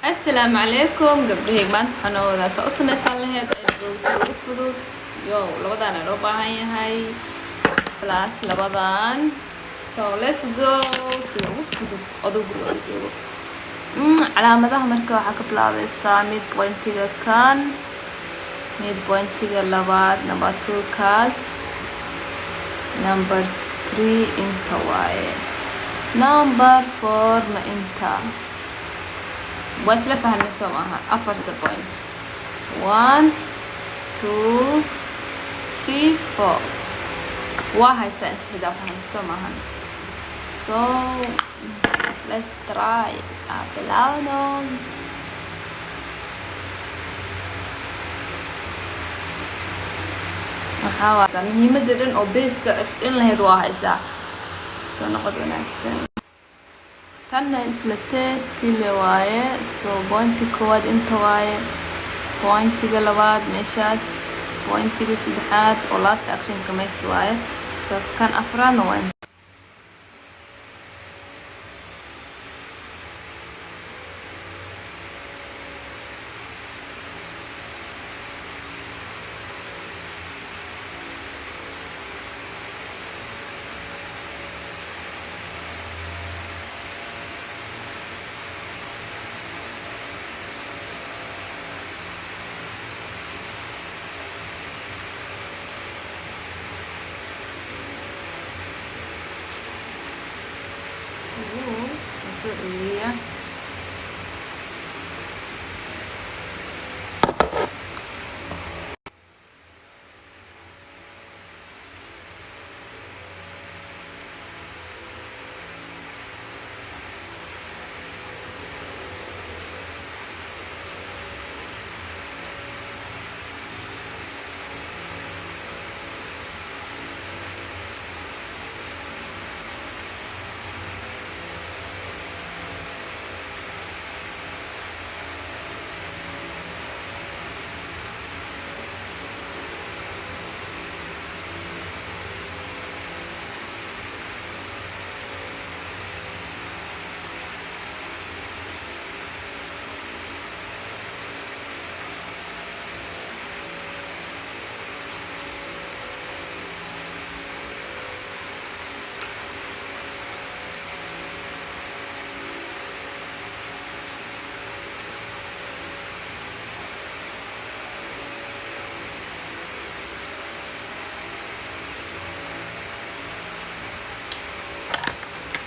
Assalaamu calaykum gabdhaheyg, maanta waxaan noo wadaa saa u sameysan lahayd eyebrow sida ugu fudud. Yo, labadaan loo baahan yahay plus labadan. So let's go, sida ugu fudud adoo guriga joogo. Calaamadaha marka waxaa ka bilaabaysaa mid pointiga kan, mid pointiga labaad, number 2 kaas, number 3 inta waaye, number 4 na inta. Waa isla fahnay soo maaha? Afarta point, 1, 2, 3, 4, waa haysaa inta xidaa fahantay soo maahan? So let's try, aa bilaawno. Waxaa waa muhiimada dhan oo baseka ifdhin lahayd waa haysaa. Soo noqod wanaagsan. Tanna isla teebtile waaye. So pointi koowaad inta waaye, pointiga labaad meeshaas, pointiga saddexaad oo last actionka meeshas waaye. So kan afraadna waa inta. Waa soo dhaweeya.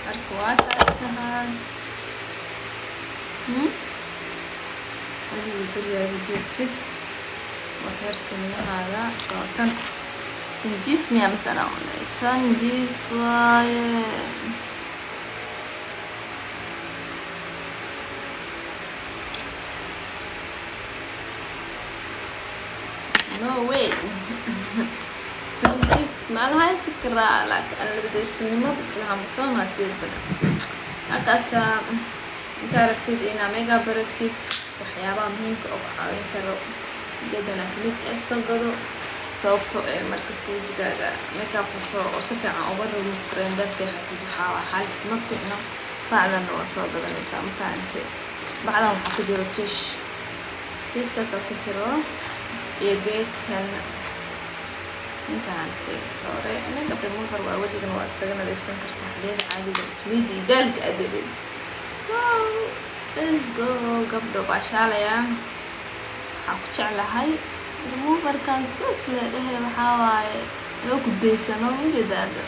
Marka waa kaasaha. Adiga gurigaaga joogtid, wax yar sameyahaaga. Soo tan tanjiis miyaa masana? Tanjiis waaye. No way, sunjiis maalaha karaa, laakiin ana labadooda sunnimo islahama soo maa sida badan. Halkaasa intaa rabtid inaa makeup baratid, waxyaabaha muhiimka oo ku caawin karo geedana kamid eh soo gado, sababtoo ee markasta wejigaaga makeupka soo oo si fiican uga remove gareyn seexatid, waxaa xaalkiis ma fiicno. Bacdanna waa soo gadanaysaa, ma fahantay? Bacdan waxaa ku jiro tish, tishkaas oo ku jiro iyo geedkan, ma fahantay? Sore makeup remover waa, wejigana waa isaga nadiifsan kartaa xilliyada caadiga, saliidda iyo daalka aad dareed. Wow, let's go gabdho, baashaalaya. Waxaa ku jeclahay removerkan saas le dhehe, waxaa waaye loo gudaysano ujeedaada.